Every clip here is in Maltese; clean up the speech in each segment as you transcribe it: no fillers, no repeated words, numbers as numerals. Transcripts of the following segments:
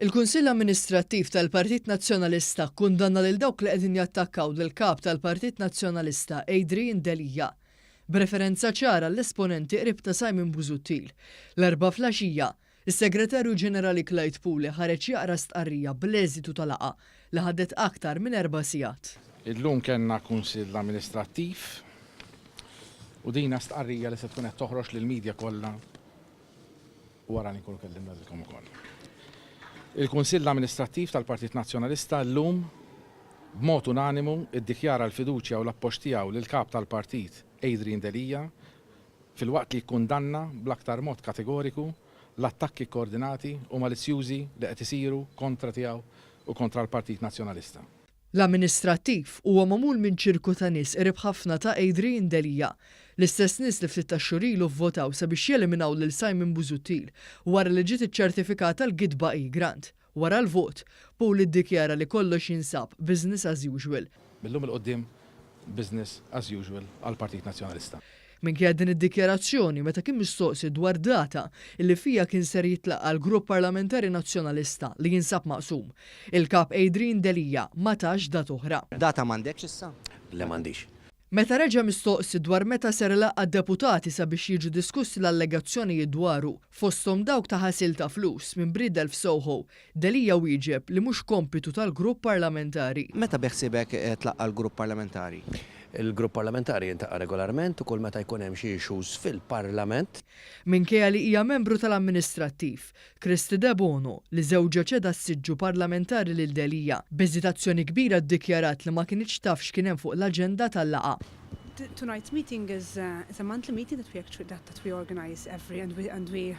Il-Kunsill Amministrattiv tal-Partit Nazzjonalista kkundanna lil dawk li qegħdin jattakkaw lill-Kap tal-Partit Nazzjonalista Adrian Delia, b'referenza ċara għall-esponenti qrib ta' Simon Busuttil. L-Erbgħa flaxija, is-Segretarju Ġenerali Clyde Puli ħareġ jaqra stqarrija bl-eżitu ta' laqgħa li ħadet aktar minn erba' sigħat. Illum kellna Kunsill Amministrattiv u din hija stqarrija li se tkun qed toħroġ lill-media kollha wara li nkunu kellimna lilkom ukoll. Il-Kunsill Amministrattiv tal-Partit Nazzjonalista llum b'mod unanimu ddikjara l-fiduċja u l-appoġġ tiegħu lill-Kap tal-Partit Adrian Delia filwaqt li kkundanna bl-aktar mod kategoriku l-attakki kkoordinati u malizzjużi li qed isiru kontra tiegħu u kontra l-Partit Nazzjonalista. L-amministrattiv huwa magħmul minn ċirku ta' nies qrib ħafna ta' Adrian Delia, l-istess nies li ftit tax-xhur ilu vvotaw sabiex jeliminaw lil Simon Busuttil wara li ġiet iċċertifikata l-gidba e-grant. Wara l-vot, Puli ddikjara li kollox jinsab business as usual. Mil-lum 'il quddiem business as usual għall-Partit Nazzjonalista. Minkejja din id-dikjarazzjoni, meta kien mistoqsi dwar data li fiha kien ser jitlaqqa' l-Grupp Parlamentari Nazzjonalista li jinsab maqsum, il-Kap Adrian Delia ma tax data oħra. Data m'għandekx issa? Le m'għandix. Meta reġa' mistoqsi dwar meta ser ilaqqa' d-deputati sabiex jiġu diskussi l-allegazzjonijiet dwaru, fosthom dawk ta' ħasil ta' flus minn bridel f'Soho, Delia wieġeb li mhux kompitu tal-grupp parlamentari. Meta beħsiebek tlaqqa' l-grupp parlamentari? Il-grupp parlamentari jiltaqa' regolarment u kull meta jkun hemm xi issues fil-Parlament. Minkejja li hija membru tal-amministrattiv, Kristy Debono, li żewġha ċeda s-siġġu parlamentari lil Delia, b'eżitazzjoni kbira ddikjarat li ma kinitx taf x'kien hemm fuq l-aġenda tal-laqgħa. Tonight's meeting is a monthly meeting that we actually that we organise every and we and we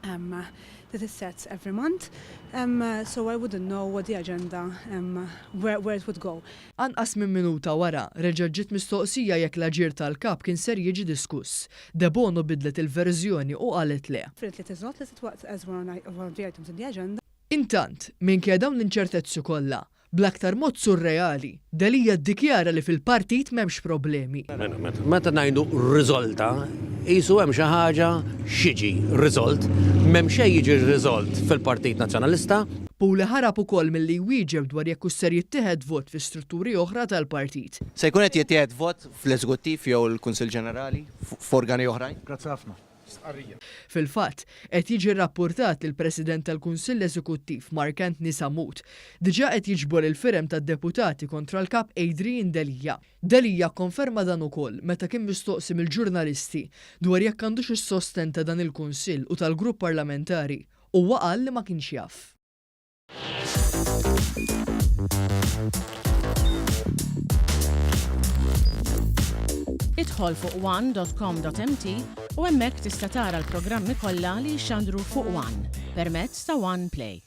um, that is set every month, um, so I wouldn't know what the agenda, um, where, where it would go. Anqas minn minuta wara, reġgħet ġiet mistoqsija jekk l-aġir tal-Kap kien ser jiġi diskuss. Debono bidlet il-verżjoni u qalet le. Definitely it is not listed as one of the items in the agenda. Intant, minkejja dawn l-inċertezzi kollha, Bl-aktar mod surreali, Delia ddikjara li fil-partit m'hemmx problemi. Meta ngħidu riżolta, qisu hemm xi ħaġa x'jiġi riżolt. M'hemm xejn jiġi riżolt fil-Partit Nazzjonalista. Puli ħarab ukoll milli jwieġeb dwar jekk hux ser jittieħed vot fi strutturi oħra tal-partit. Se jkun qed jittieħed vot fl-Eżekuttiv jew il-Kunsill Ġenerali, f'organi oħrajn? Grazzi ħafna. Stqarrija. Fil-fatt, qed jiġi rrappurtat li l-President tal-Kunsill Eżekuttiv Mark Anthony Sammut diġà qed jiġbor il-firem tad-deputati kontra l-Kap Adrian Delia. Delia kkonferma dan ukoll meta kien mistoqsi mill-ġurnalisti dwar jekk għandux is-sostenn ta' dan il-Kunsill u tal-Grupp Parlamentari. Huwa qal li ma kienx jaf. Idħol fuq one.com.mt u hemmhekk tista' tara l-programmi kollha li jixxandru fuq One permezz ta' One Play.